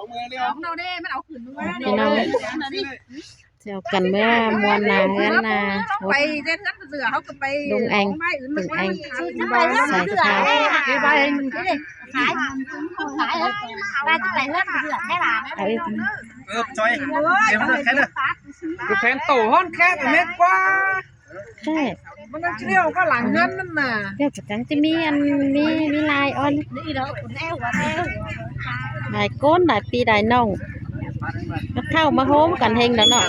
ເຮົາເດ້ ມັນເອົາຂຶ້ນມາ ພີ່ນ້ອງ ຊິເອົາກັນເມືອມ່ວນໜ້າເຮືອນນາ ໄປເຮັດເຮືອນເສືອ ເຮົາກໍໄປ ລຸງແອງ ລຸງແອງ ໃສ່ສະເພາ ຂາຍ ຂາຍ ວ່າຈະໄປເຮືອນເສືອໃຫ້ຫຼານ ເອີ ເອີ ຈອຍ ເອີ ເອີ ແຟນໂຕຮ້ອນແຄບແມ່ນກວ່າ ແທ້ ມັນຊິລ້ຽວເຂົ້າຫຼັງເຮືອນນັ້ນນະ ແລ້ວຈະຈັງຈະມີອັນ ມີ ມີລາຍອ່ອນ ຫຼາຍຄົນ ຫຼາຍພີ່ຫຼາຍນ້ອງ ມາເຂົ້າມາໂຮມກັນເຮັງແລ້ວເນາະ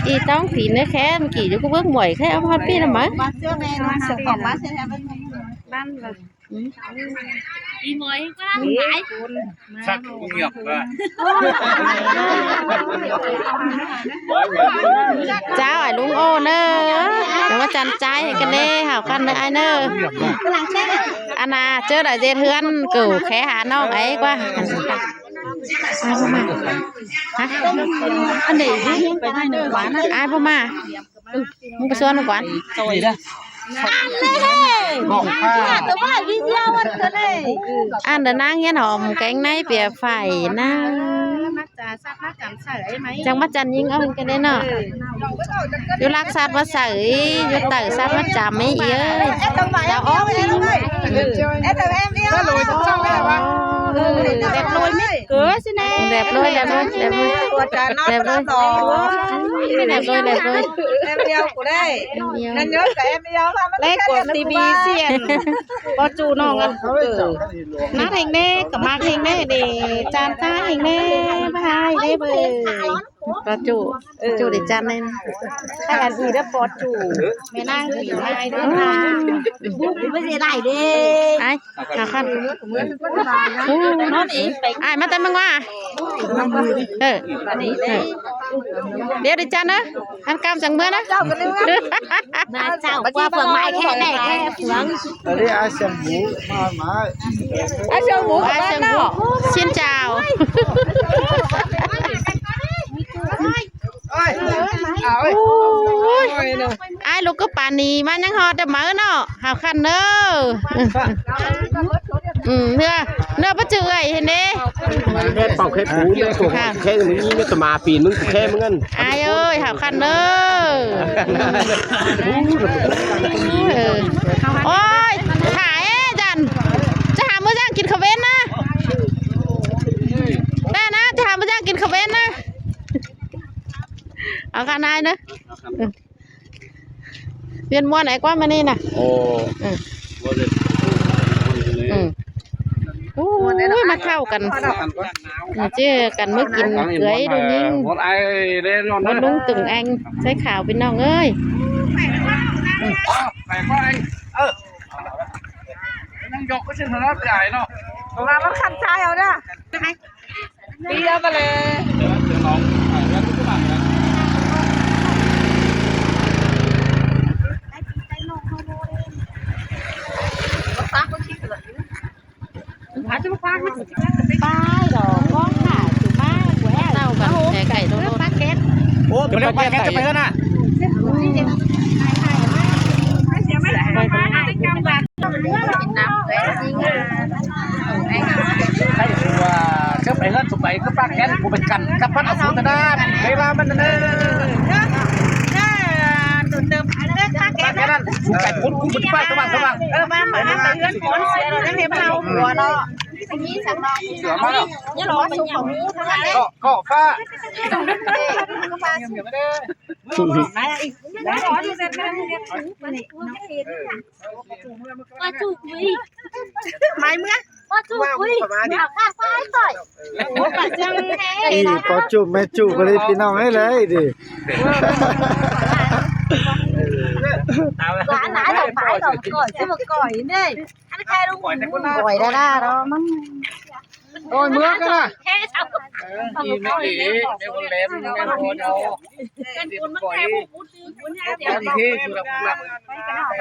ອີຕ້ອງຜີເນື້ອແຄມກີ້ຢູ່ກັບເບິ່ງໝວຍ ໃຄເອົາຮອດປີ້ນຳມາ ບ້ານ ອືມ ອີໝອຍກໍຫຼາຍ ສັກກຸງຫຍອກວ່າ ເຈົ້າ ອ້າຍລຸງໂອເນີ ແຕ່ວ່າຈັນໃຈກັນເດ້ ຫາວຄັນເດີອ້າຍເນີ ອັນນ່າ ເຈີດາເຈດເຮືອນ ເກີແຄຫານ້ອງໄອ້ກວ່າ ອ້າຍບໍ່ມາ ຮະ ອັນໃດ ໄປໄດ້ເນີ ອ້າຍບໍ່ມາ. ເອີ ມຶງໄປຊວນມັນກ່ອນ ນີ້ເດີ ບອກວ່າ ອັນເດີນາງຮຽນຫອມແກງໃນເປຍໄຟນາ ຈັກມາຈັນຍິງເອົາກັນເດ້ເນາະ ຢູ່ຫຼັກສັດມາໃສ່ ຢູ່ໃຕ້ສັດມາຈຳໄອ້ເອີຍ ເຈົ້າອອກ ເອີ ແບບໂລຍ ເກີຊິແນ່ ແບບໂລຍ ແບບໂລຍ ແບບໂລຍ ແບບໂລຍ ແບບໂລຍ ແອມດຽວກໍໄດ້ ແອມດຽວ ນັ້ນເດີ ກໍແອມດຽວ ແລະກົດທີວີສຽນ ບໍ່ຈູນ້ອງກັນ ເອີ ນັກເຮັງແດ່ ກໍມັກເຮັງແດ່ເດ້ ຈານຕາເຮັງແດ່ ບາຍເດ້ເບີ ບໍ່ຈູ ເອີ ຈູໄດ້ຈານໜຶ່ງ ໃຫ້ອັນອີເດີ ບໍ່ຈູ ແມ່ນາງປີນາຍເດີ ບຸກບໍ່ໄດ້ໄດ້ເດ້ ໄອ້ ຫາຄັນ ໂອ້ ນອນເອງໄປ ອ້າຍມາແຕ່ເມືອງວ່າ ເອີ ເອີ ດຽວໄດ້ຈານເດີ ອັນກຳຈັ່ງເມືອນະ ມາເຈົ້າ ກວ່າເຟືອງໄມ້ແຄ່ແນ່ແຄ່ເຟືອງ ອັນນີ້ອ້າຍຊຽງໝູ ມາ ມາ ອ້າຍຊຽງໝູ ອ້າຍຊຽງໝູ ຊິນເຈົ້າ ໂອ້ຍ ອ້າຍລູກກໍປານນີ້ ມາຍັງຮອດເດີເມີເນາະ ຫາວຄັນເດີ ອືມ ເໜືອ ເໜືອປະຈື່ເອື້ອຍເຫັນເດ້ ແຄ່ເປົ່າແຄ່ປູແມ່ໂກແຄ່ມຶງມີແມ່ຕະໝາປີນ ມຶງກູແຄ່ມຶງນັ້ນ ອ້າຍເອີຍ ຫາວຄັນເດີ ເອີ ໂອ້ຍ ຖ້າເອຈັນ ຈະຫາມື້ຈ້າງກິນເຂົ້າເວັນນະ ແຕ່ນະ ຈະຫາມື້ຈ້າງກິນເຂົ້າເວັນນະ ເອົາຄັນອ້າຍເດີ. ວຽນມ່ວນໄອ້ກວ່າມື້ນີ້ນະ ໂອ້ ເອີ ອືມ ໂອ້ຍ ມາເຂົ້າກັນ ມາເຈີກັນ ມື້ກິນເອື້ອຍດູຍິງ ໝົດອ້າຍແນ່ນອນ ໝົດລຸງຕຶງແອງ ໃສ່ຂາວ ພີ່ນ້ອງເອີຍ ອືມ ໄປກວ່າໄອ້ ເອີ ຍັງຍົກກໍຊິເນາະ ໄປໄດ້ເນາະ ເພາະວ່າມັນຄັນຊາຍເອົາເດີ. ເປີດມາແລ້ວ ປາຍດອກ ມອງຂາຍຢູ່ມາ ເອົາກັນແຕ່ໄກໂລດ ປາແກັດ ໂອ້ ໄປເລີຍ ປາແກັດ ຈະໄປເຮືອນນະ. ວ່າເຈົ້າໄປເຮືອນສຸໄປຄືປາກແຂນ ກູເປັນກັນກັບມັນເອົາສູນນະ ເວລາມັນນະ ປາກແຂນນັ້ນ ສຸໄປພຸ້ນ ກູເປັນປ້າຍສະຫວ່າງ ສະຫວ່າງ ເອີ ມາ ມາ ມາໄປເຮືອນກ່ອນ ເສຍແລ້ວ ໄດ້ເຮັດເຮົາຫົວເນາະ ມີສັງເນາະ ຢ່າລໍສຸກຂອງ ເກາະ ເກາະຟ້າ ມາອີກ ປາຈູກຸຍ ໄມ້ເມືອ ປາຈູກຸຍ ເອົາຂ້າງປາໃຫ້ຂ້ອຍ ໂອ້ ປາຈັ່ງແທ້ ອີ່ ປາຈູແມ່ຈູກໍເລີຍ ພີ່ນ້ອງເອີຍ ເລີຍດິ ຫຼານຫຼາຍດອກປາດອກກ້ອຍ ຊິບໍ່ກ້ອຍເດ້ ອັນແຄ່ລຸງ ກ້ອຍດາດາເນາະ ມັນ ໂອ້ຍ ເມືອກັນນະ ເອີ ອີ່ແມ່ເອ ແມ່ບຸນແຫຼມ ແມ່ນບໍ່ເຈົ້າ ເ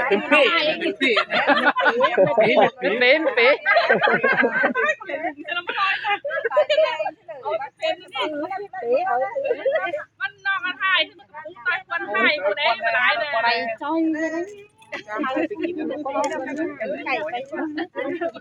ປັນເປ້ ເປັນເປ້ ເປັນເປ້ ມັນນອກກະຖ່າຍ ມັນຕ້ອຍຄວນຖ່າຍ ຜູ້ໃດບໍ່ໄດ້ເລີຍ ໄປຈ້ອຍ ໄປກິ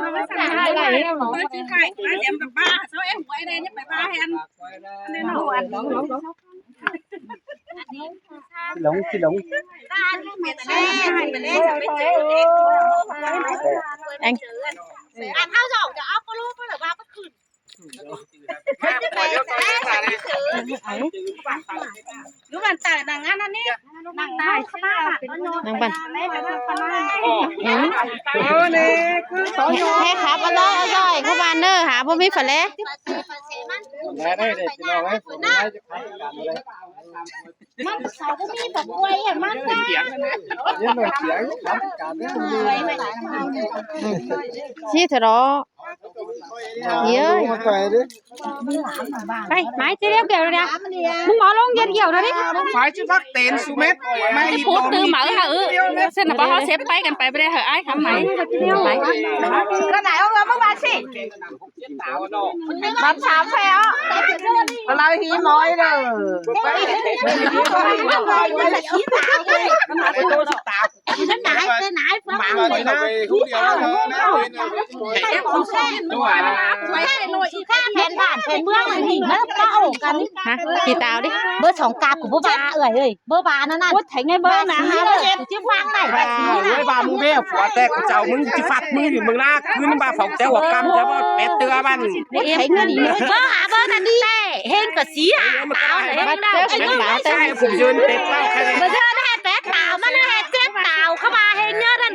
ຫຼາຍໆ ເພິ່ນຊິຖ່າຍມາແຖມກັບບ້າ ເຈົ້າເອັນຫວຍແດ່ ຢ່າໄປບ້າແຮງ ຫຼງ ຊິຫຼງ ອັນເຮົາສອງຈະເອົາປະໂລມາ ຫຼືວ່າປະຂຶ້ນ ຢູ່ບ້ານໃຕ້ ນັ່ງອັນນັ້ນນີ້ ນັ່ງໃຕ້ ນັ່ງບ້ານ ອືມ ເອີ ນີ້ຄືສອນ ໃຫ້ຂັບອະລ່ອຍໆ ເຂົ້າບ້ານເດີ ຫາບໍ່ມີຝາແຫຼ. ແມ່ນເດ້ ພີ່ນ້ອງເອີຍ ມັນເຂົາບໍ່ມີບັກກວຍ ມັນ ນີ້ເຖາະ ເອີຍ ໄປ ໄປ ຊິລຽບກ່ຽວເດ ມຶງເອົາລົງຢຽດກ່ຽວເດ ໄປຊິພັກເຕັນສຸເມັດ ມາອີກ ປູດຕື່ມເອົາ ເອີ ຊັ້ນນະ ບໍ່ ເຮົາເຊັບໄປກັນໄປ ບໍ່ໄດ້ ເຮີ ອ້າຍຄຳໄໝ ໄປ ກະໄດ້ເອົາເຮືອມາບາດຊິ ບາດສາມແພວ ກະລາວຮີມອຍເດີ ໄປນາຍ ໄປນາຍ ຟັງ ໄປນາຍ ແຜນບ້ານແຜນເມືອງນີ້ເນາະ ເອົາກັນ ຮະ ຂີ້ຕາວເດ້ ເບີສອງກາບ ກູບໍ່ວ່າເອື້ອຍເອີຍ ບໍ່ວ່ານັ້ນນະ ໂອ້ຍ ແທງໃຫ້ເບິ່ງນະ ຫາບໍ່ເຈັບ ຊິຟັງໄດ້ ບາດນີ້ນະ ໂອ້ຍ ວ່າມຶງແມ່ຜົວແຕກ ກູເຈົ້າ ມຶງຊິຟັດມຶງຢູ່ເມືອງນາ ຄືນບາດເຝົ້າແຕ່ຫົວຄ່ຳ ແຕ່ວ່າແປດເທື່ອມັນ ໂອ້ຍ ແທງເງິນອີກ ເບິ່ງຫາເບິ່ງນັ້ນແຕ່ ເຮັງກະເສຍ ຕາວເຮັງເນາະ ໃຊ້ຜູ້ຢືນເປັດເຕົ້າ ບໍ່ເຊີນໃຫ້ແປດຕາວ ມັນໃຫ້ເຈັດຕາວ ເຂົາວ່າເຮັງເງິນນັ້ນ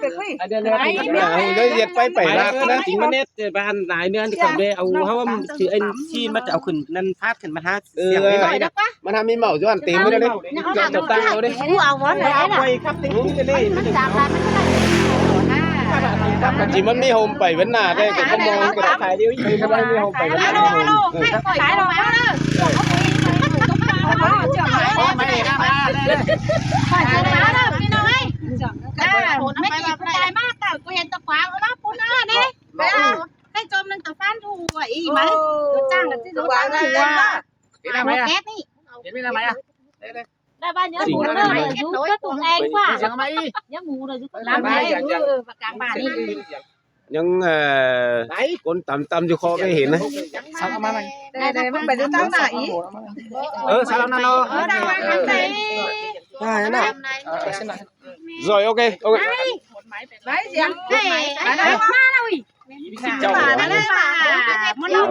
ໄປຄຸຍ ອັນເດີນເດີນ ເອີ ເຮົາເຮັດໄປໄປລາກນະ ຈິງມາເນັດ ແຕ່ບ້ານຫຼາຍເດືອນທີ່ເຂົາໄດ້ເອົາ ເຮົາວ່າມັນຄືໄອ້ຊີນມັນຈະເອົາຂຶ້ນນັ້ນພາດຂຶ້ນມາຫາ ເອີ ສຽງໄປໄປນະ ມັນຫາມີເມົາຢູ່ຫັ້ນເຕັມໄປເລີຍເດ້ ເຈົ້າຕັ້ງເອົາເດ້ ເອົາບໍ່ໄດ້ ໄປຄັບຕິງຕິງກັນເດ້ ມັນຈາກລາຍມັນກໍໄດ້ ຄັນຊິມັນມີໂຮມໄປເວັນໜ້າໄດ້ ກໍບໍ່ມອງກໍໄດ້ ຂາຍດຽວອີກ ກໍໄດ້ມີໂຮມໄປເວັນໜ້າ ຂາຍດອກເດີ ຂາຍດອກເດີ ມາເດ້ ມາເດ້ ມາເດ້ ມາເດີ ພີ່ນ້ອງເອີຍ ອ່າ ແມ່ກີ້ຜູ້ຕາຍມາ ຕາຍ ກູເຫັນຕະຂວາງ ເອົາມາປຸ້ນເອົາເດ້ ໄປເອົາ ໃຫ້ໂຈມໜຶ່ງຕະຟັນທົ່ວອີກ ມາ ໂອ້ ຈ້າງກັນທີ່ລົດ ຕະຂວາງ ຕາມຫົວ ເປັນໄດ້ໄໝ ຫົວແກັດນີ້ ເຫັນໄດ້ໄໝອະ ໄດ້ບ້ານເຍອະ ເອີ ຢູ່ກໍຕົວເອງກວ່າ ຍັງມາອີກ ຍັງໝູເນາະ ຢູ່ກັບຫຼານ ເອີ ປາກກາງບ້ານນີ້ ຍັງ ເອີ ຄົນຕຳຕຳຢູ່ເຄາະໄດ້ເຫັນນະ ເອົາມາໃໝ່ ໄດ້ ໄດ້ ມັນໄປຢູ່ທາງໜ້າອີກ ເອີ ສາລຳນັ້ນເນາະ ເອີ ໄດ້ ໄດ້ ໄດ້ ໄດ້ ໂອເຄ ໂອເຄ ໄດ້ ສຽງ ໄດ້ ໄດ້ ມາແລ້ວ ເຈົ້າ ມາແລ້ວ ມາແລ້ວ ເອົາ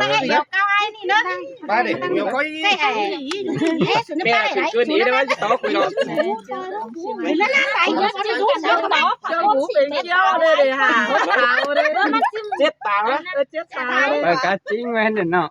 ເອົາໄອ້ນີ້ເນາະ ມາເດ້ ດຽວຂ້ອຍ ເອີ ເອີ ເກີນອີກແລ້ວ ຊິຕອກໄປເນາະ ເຈົ້າຫູເປັນກ້ຽວເດ້ ເດ້ຫາ ຂາວເດ້ ເຈັບຕາ ເອີ ເຈັບຕາເດ້ ປາກາດຈິງແມ່ນເນາະ